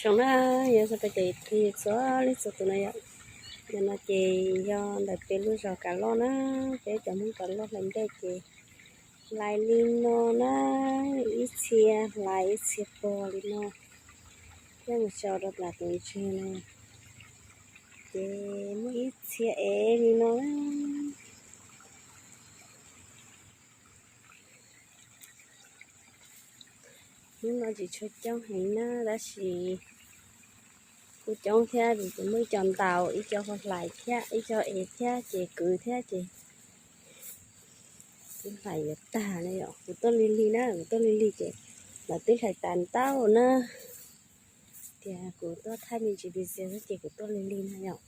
Zoo na, yog xav peb cov txiv txhua leej txhua tus na yom. Yog no ces yog ntawm peb lub zos Kav Loj na, peb cov Hmoob Kav Loj hlais nplej ces hlais li no na, ib txhia hlais ib txhia pog li no, thiab mus tso rau nram tus ntseg no, ces muaj ib txhia ev li no na. Hnub no tsis tshua coob heev na, tab sis kuj coob thiab, vim ces muaj ib co ntaus, ib co ho hlais thiab, ib co ev thiab, ces kwv thiab ces twb hlais yuav tag na yom. Kuv tuaj lig lig na, kuv tuaj lig lig ces lawv twb hlais tas ntau na. Tias kuv tuaj thaij me ntsis video xwb ces kuv tuaj lig lig na yom.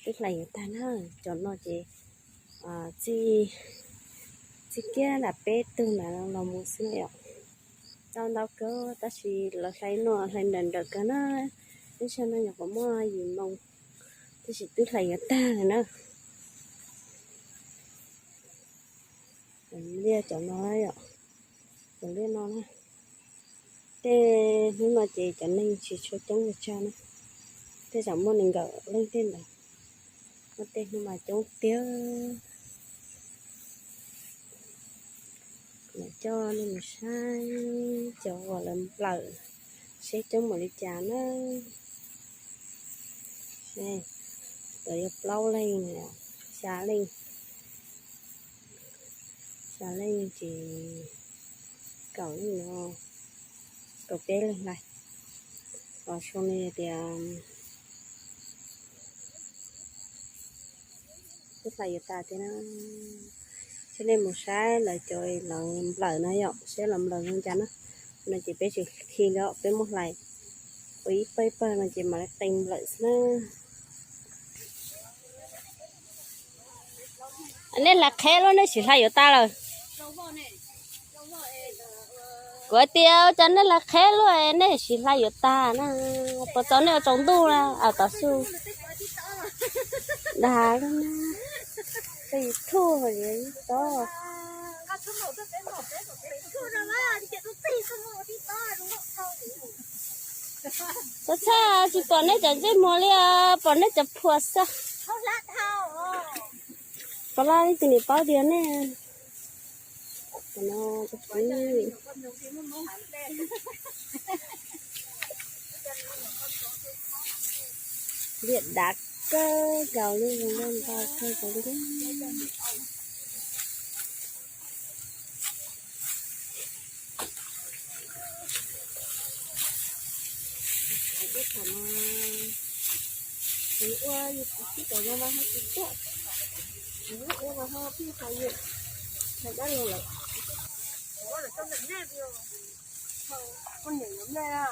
Twb hlais yuav tag na, cov no ces txij, txij kiag nram peb tug ntawd los mus xwb na yom. Tau ntau kawg tab sis lawv hlais no hlais nrawm nrawm kawg na, ib sab no nyuam qhuav muaj yim moo, tab sis twb hlais yuav tag lawm na. Cov liaj cov no yom, cov liaj no na. Tej hnub no ces cov neeg tsis tshua coob li tsawg na, tej zaum muaj nees nkaum leej tej ntawd, muaj tej hnub mas coob tiag. Kuv coj nej mus saib cov uas lawv nplawm seb coob npaum li cas na. Lawv yog plaub leeg, xya leej, xya leej ces kaum leej no, kaum peb leeg hlais. Los zoo li tias twb hlais yuav tas tiag na. Saib nej mus saib lawv cov lawv nplawm na yom, saib lawv nplawm zoo cas na. No ces peb tsis khi li, peb muab hlais ua ib pawg ib pawg no ces mam li qee nplawm xwb na. Nej hlais qheb luaj nej sim hlais yuav tag lawm. Kuv hais tias ua cas nej hlais qheb luaj nej sim hlais yuav tag na, puas txaus nej ua tsaus ntuj na, aw tov su. Dag lub na, koj YouTube tod. Txhob txhaj tsis pom nej cov ntsej muag li, pom nej cov phuam xwb. Pom laj ib tug niam paub tias nej, no, liaj dav kawg nkaus li, zoo nkauj ntau kawg nkaus li. Ua yus kuv tib tom zoo mas ho tsis tuaj, ua mas ho pheej hais yus, hais dab laug lawm. Poj niam yuav mlej a.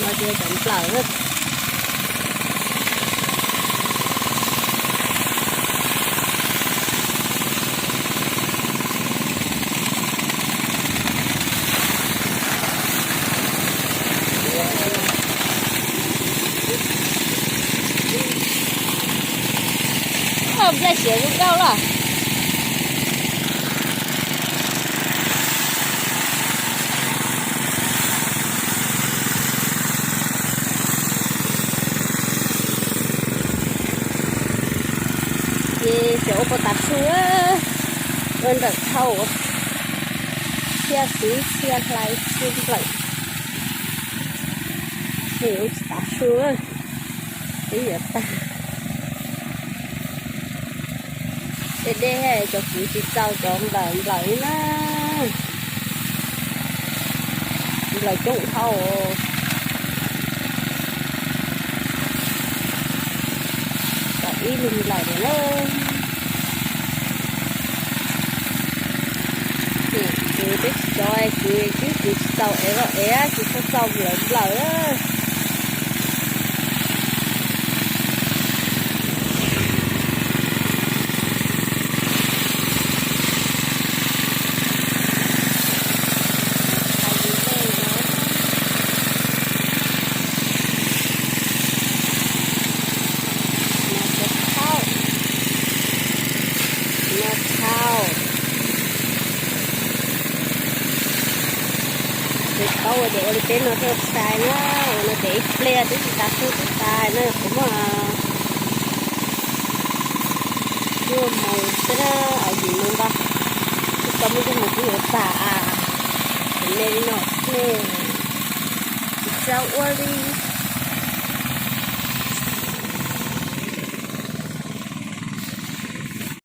No ces cov nplawm na. Nplej siav zoo nkauj lawm. Ces xyov ua puas tav su, ua nrawm dhau, txhia xwb txhia hlais txhia nplawm, ces ua tsis tav su, ib yuav tag. Deb deb, cov kwv tsis txaus cov nplawm nplawm li na. Nplawm coob dhau. Kom ib lub nplawm lawm na. Ces peb tsis cov kwv, kwv tsis txaus ev los ev, tsis txaus nplawm nplawm. Ua ces ua li peb no thiaj txhais na, ua no ces ib pliag twb tsis tas su twb tas na, kuv muaj cuaj moos xwb na, yim moos ntau, twb tau muaj cuaj moos twb yuav tag, kuv me li no ne, tsis txawj ua li.